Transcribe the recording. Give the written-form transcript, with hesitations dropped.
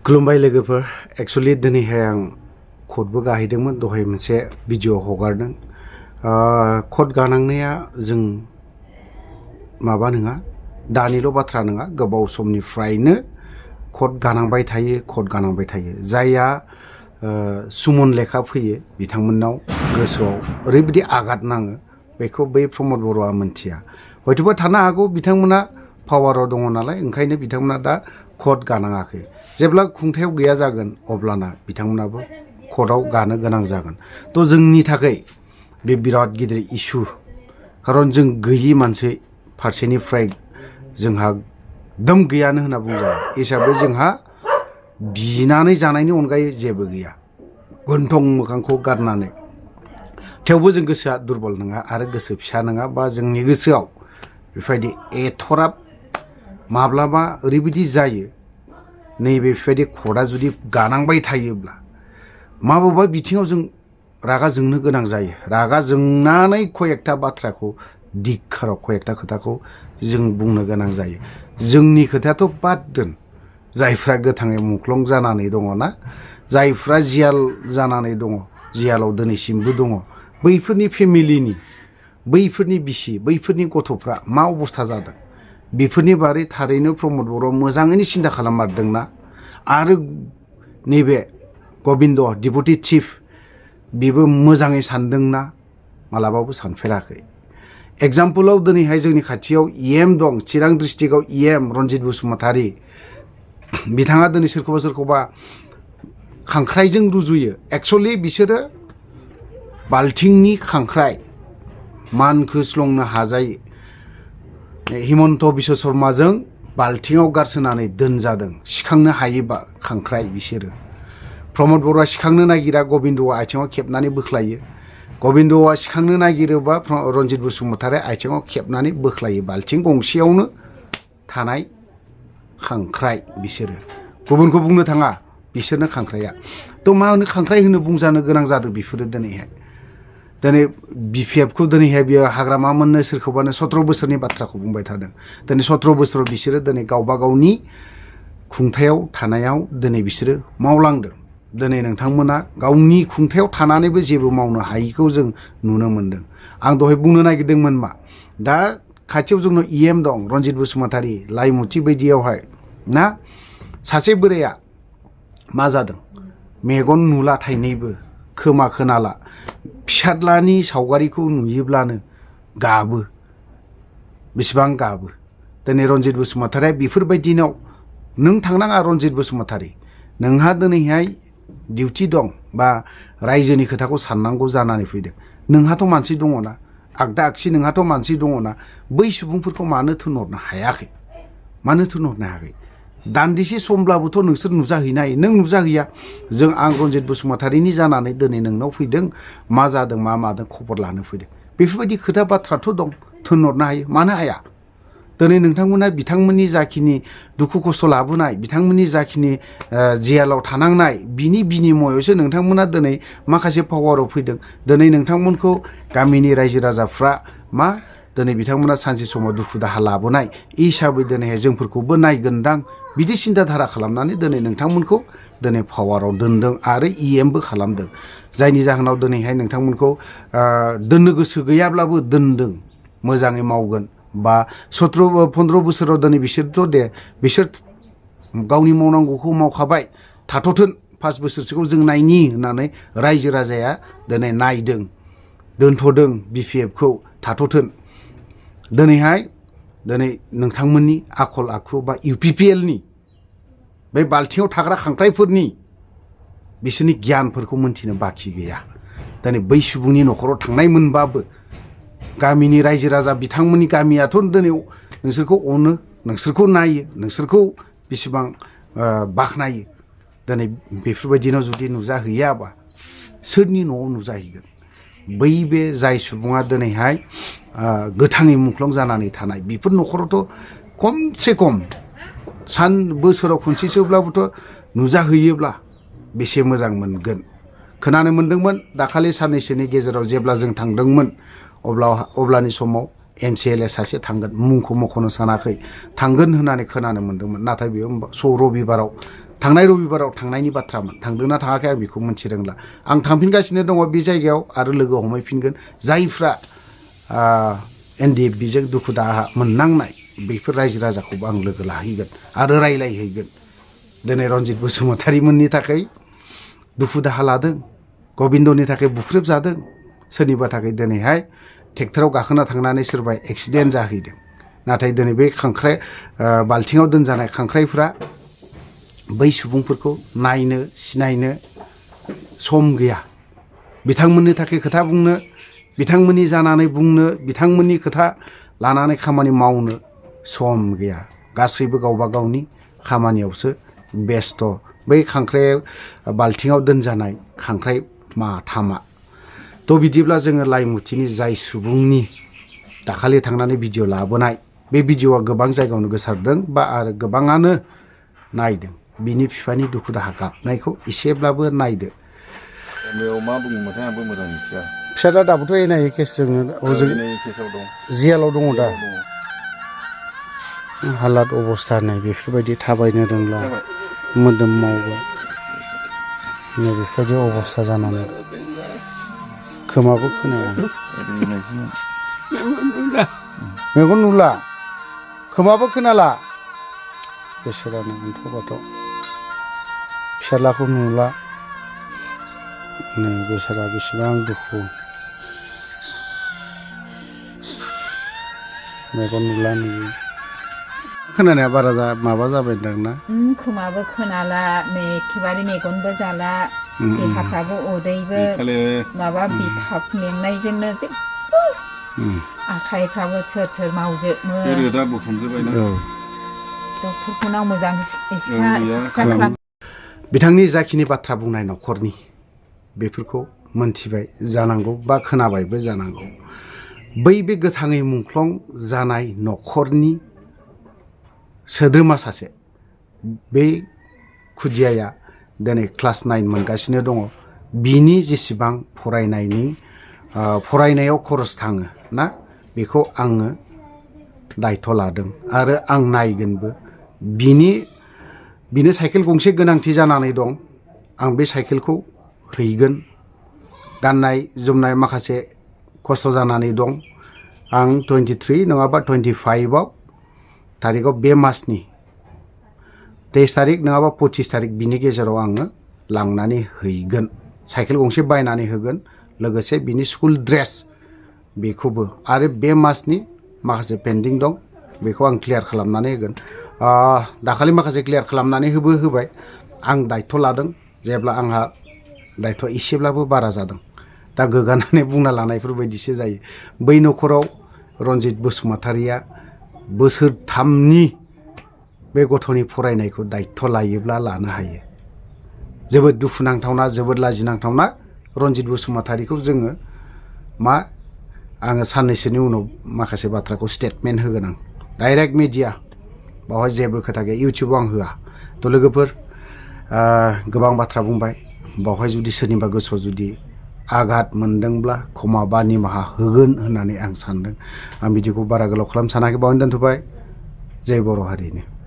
खुलुमबाय लोगोफोर एक्चुअली दिनैहाय आं क'डबो गाहैदोंमोन दहाय मोनसे भिडिअ हगारदों क'ड गानांनाया जों माबा नङा दानिल' बाथ्रा नङा गोबाव समनिफ्रायनो क'ड गानांबाय थायो जायहा सुमन लेखा फैयो बिथांमोननाव गोसोआव ओरैबायदि आघात नाङो बेखौ बै प्रमद बर'आ मोनथिया हयथ'बा थानो हागौ बिथांमोना पावाराव दङ नालाय ओंखायनो बिथांमोना दा क'ड गानाङाखै जेब्ला खुंथायाव गैया जागोन अब्लाना बिथांमोनाबो क'डआव गानो गोनां जागोन थ' जोंनि थाखाय बे बिराद गिदिर इस्यु खारन जों गैयि मानसि फारसेनिफ्राय जोंहा दम गैयानो होनना बुंजायो हिसाबै जोंहा बिनानै जानायनि अनगायै जेबो गैया गन्थं मोखांखौ गारनानै थेवबो जों गोसोआ दुरबल नङा आरो गोसो फिसा नङा बा जोंनि गोसोआव बेबायदि एथराब माब्लाबा ओरैबायदि जायो नैबे बेबायदि क'डआ जुदि गानांबाय थायोब्ला माबेबा बिथिङाव जों रागा जोंनो गोनां जायो रागा जोंनानै कयेकथा बाथ्राखौ दिगखाराव कयेकथा खोथाखौ जों बुंनो गोनां जायो जोंनि खोथायाथ' बाद दोन जायफ्रा गोथाङै मुंख्लं जानानै दङ ना जायफ्रा जियाल जानानै दङ जियालाव दिनैसिमबो दङ बैफोरनि फेमिलिनि बैफोरनि बिसि बैफोरनि गथ'फ्रा मा अबस्था जादों बेफोरनि बारै थारैनो प्रमद बर' मोजाङैनो सिन्था खालाममारदोंना आरो नैबे गबिन्द डिपुटि चिफ बेबो मोजाङै सानदोंना मालाबाबो सानफेराखै एग्जाम्पलाव दिनैहाय जोंनि खाथियाव इएम दं चिरां डिस्ट्रिक्टआव इएम रनजित बसुमतारी बिथाङा दिनै सोरखौबा खांख्राइजों रुजुयो एक्चुअलि बिसोरो बाल्थिंनि खांख्राइ मानखो स्लंनो हाजायो हिमन्त बिश्व शर्माजों बाल्थिङाव गारसोनानै दोनजादों सिखांनो हायोबा खांख्राइ बिसोरो प्रमद बर'आ सिखांनो नागिरा गबिन्दआ आथिङाव खेबनानै बोख्लायो गबिन्दआ सिखांनो नागिरोबा रनजित बसुमतारी आथिङाव खेबनानै बोख्लायो बाल्थिं गंसेयावनो थानाय खांख्राइ बिसोरो गुबुनखौ बुंनो थाङा बिसोरनो खांख्राइया थ' मा होनो खांख्राइ होनो बुंजानो गोनां जादों बिफोरो दिनैहाय दिनै बिपिएफखौ दिनैहाय बियो हाग्रामा मोननो सोरखौबानो 17 बोसोरनि बाथ्राखौ बुंबाय थादों दिनै 17 बोसोराव बिसोरो दिनै गावबा गावनि खुंथायाव थानायाव दिनै बिसोरो मावलांदों दिनै नोंथांमोना गावनि खुंथायाव थानानैबो जेबो मावनो हायिखौ जों नुनो मोनदों आं दहाय बुंनो नागिरदोंमोन मा दा खाथियाव जोंनाव इएम दं रनजित बसुमतारी लाइमुथि बायदियावहाय ना सासे बोराया मा जादों मेगन नुला थाइनैबो खोमा खोनाला फिसाज्लानि सावगारिखौ नुयोब्लानो गाबो बेसेबां गाबो दिनै रनजित बसुमतारीया बेफोरबायदिनाव नों थांनाङा रनजित बसुमतारी नोंहा दिनैहाय डिउटि दं बा रायजोनि खोथाखौ साननांगौ जानानै फैदों नोंहाथ' मानसि दङना आगदा आगसि नोंहाथ' मानसि दङना बै सुबुंफोरखौ मानो थोनहरनो हायाखै दान्दिसे समब्लाबोथ' नोंसोर नुजाहैनाय नों नुजाहैया जों आं रनजित बसुमतारीनि जानानै दिनै नोंनाव फैदों मा जादों मा मादों खबर लानो फैदों बेफोरबायदि खोथा बाथ्राथ' दं थोनहरनो हायो मानो हाया दिनै नोंथांमोना बिथांमोननि जाखिनि दुखु खस्थ' लाबोनाय बिथांमोननि जाखिनि जेयालाव थानांनाय बिनि बिनिमयआवसो नोंथांमोना दिनै माखासे पावाराव फैदों दिनै नोंथांमोनखौ गामिनि रायजो राजाफ्रा मा दिनै बिथांमोना सानसे समाव दुखु दाहा लाबोनाय हिसाबै दिनैहाय जोंफोरखौबो नायगोनदां बिदि सिन्था खालामनानै दिनै नोंथांमोनखौ दिनै पावाराव दोनदों आरो इएमबो खालामदों जायनि जाहोनाव दिनैहाय नोंथांमोनखौ दोननो गोसो गैयाब्लाबो दोनदों मोजाङै मावगोन बा 17-15 बोसोराव दिनै बिसोर गावनि मावनांगौखौ मावखाबाय थाथ'थों 5 बोसोरसोखौ जों नायनि होननानै रायजो राजाया दिनै नायदों दोनथ'दों बिपिएफखौ थाथ'थों दिनै नोंथांमोननि आखल आखु बा इउपिपिएलनि बे बाल्थिङाव थाग्रा खांख्राइफोरनि बिसोरनि गियानफोरखौ मोनथिनो बाखि गैया दिनै बै सुबुंनि न'खराव थांनाय मोनबाबो गामिनि रायजो राजा बिथांमोननि गामियाथ' दिनै नोंसोरखौ अनो नोंसोरखौ नायो नोंसोरखौ बेसेबां बाख्नायो दिनै बेफोरबायदिनाव जुदि नुजाहैयाबा सोरनि न'आव नुजाहैगोन बै बे जाय सुबुङा दिनैहाय गोथाङै मुंख्लं जानानै थानाय बेफोर न'खरावथ' खमसे खम बोसोराव खनसेसोब्लाबोथ' नुजाहैयोब्ला बेसे मोजां मोनगोन खोनानो मोन्दोंमोन दाखालि साननैसोनि गेजेराव जेब्ला जों थांदोंमोन अब्लानि समाव एमसिएलए सासे थांगोन मुंखौ मख'नो सानाखै थांगोन होननानै खोनानो मोन्दोंमोन नाथाय बेयो रबिबाराव थांनाय रबिबाराव थांनायनि बाथ्रामोन थांदोंना थाङाखै आं बेखौ मोनथि रोंला आं थांफिनगासिनो दङ बे जायगायाव आरो लोगो हमहैफिनगोन जायफ्रा NDFBजों दुखु दाहा मोननांनाय बेफोर रायजो राजाखौबो आं लोगो लाहैगोन आरो रायलायहैगोन दिनै रनजित बसुमतारी मोननि थाखाय दुखु दाहा लादों गबिन्दनि थाखाय बुख्रेबजादों सोरनिबा थाखाय दिनैहाय ट्रेक्टराव गाखोना थांनानै सोरबा एक्सिडेन्ट जाहैदों नाथाय दिनै बे बाल्थिङाव दोनजानाय खांख्राइफ्रा बै सुबुंफोरखौ नायनो सिनायनो सम गैया बिथांमोननि थाखाय खोथा बुंनो बिथांमोननि जानानै बुंनो बिथांमोननि खोथा लानानै खामानि मावनो सम गैया गासैबो गावबा गावनि खामानियावसो बेस्थ बै खांख्राइ बाल्थिङाव दोनजानाय खांख्राइ माथामा थ' बिदिब्ला जोङो लाइमुथिनि जाय सुबुंनि दाखालि थांनानै भिडिअ लाबोनाय बे भिडिअआ गोबां जायगायावनो गोसारदों बा आरो गोबाङानो नायदों बिनि बिफानि दुखु दाहा गाबनायखौ एसेब्लाबो नायदो बेयाव मा बुङोमोनथाय आंबो मोजां मिथिया फिसाला दाबोथ' एनआइए केस जोङो हजों केसाव दं जेलाव दङ दा हालात अबस्था नै बेफोरबायदि थाबायनो रोंला मोदोम मावबाय नै बेफोरबायदि अबस्था जानानै खोमाबो खोनाया मेगन नुला खोमाबो खोनाला बोसोरानो अन्थ' बाथ' फिसालाखौ नुला नै बोसोरा बेसेबां दुखु मेगन नुला नुयो खोनानाया बारा माबा जाबाय दांना खोमाबो खोनाला नै एखेबारे मेगनबो जाला देहाफ्राबो उदैबो माबा बिखाब मेंनायजोंनो जेबो आखाइफ्राबो थोर थोर मावजोबो रोदा बुथुमजोबबायना डक्टरफोरनाव मोजां सिकित्सा खालाम बिथांनि जाखिनि बाथ्रा बुंनाय न'खरनि बेफोरखौ मोनथिबाय जानांगौ बा खोनाबायबो जानांगौ बै बे गोथाङै मुंख्लं जानाय न'खरनि सोद्रोमा सासे बे खुदियाया दिनै क्लास 9 मोनगासिनो दङ बिनि जेसेबां फरायनायाव खरस थाङो ना बेखौ आङो दायथ' लादों आरो आं नायगोनबो बिनो साइकेल गंसे गोनांथि जानानै दं आं बे साइकेलखौ हैगोन गाननाय जोमनाय माखासे खस्थ' जानानै दं आं 23 नङाबा 25आव थारिखआव बे मासनि 23 थारिख नङाबा 25 थारिख बिनि गेजेराव आङो लांनानै हैगोन साइकेल गंसे बायनानै होगोन लोगोसे बिनि स्कुल ड्रेस बेखौबो आरो बे मासनि माखासे पेन्डिं दं बेखौ आं क्लियार खालामनानै होगोन दाखालि माखासे क्लियार खालामनानै होबाय आं दायथ' लादों जेब्ला आंहा दायथ' एसेब्लाबो बारा जादों दा गोगानानै बुंना लानायफोरबायदिसो जायो बै न'खराव रनजित बसुमतारीया बोसोरथामनि बे गथ'नि फरायनायखौ दायथ' लायोब्ला लानो हायो जोबोद दुखुनांथावना जोबोद लाजिनांथावना रनजित बसुमतारीखौ जोङो आङो साननैसोनि उनाव माखासे बाथ्राखौ स्टेटमेन्ट होगोन आं डाइरेक्ट मिडिया बावहाय जेबो खोथा गैया इउटुबाव आं होआ थ' लोगोफोर गोबां बाथ्रा बुंबाय बावहाय जुदि सोरनिबा गोसोआव जुदि आघात मोनदोंब्ला क्षमा बा निमाहा होगोन होननानै आं सानदों आं बिदिखौ बारा गोलाव खालामनो सानाखै बावनो दोनथ'बाय जय बर' हारिनि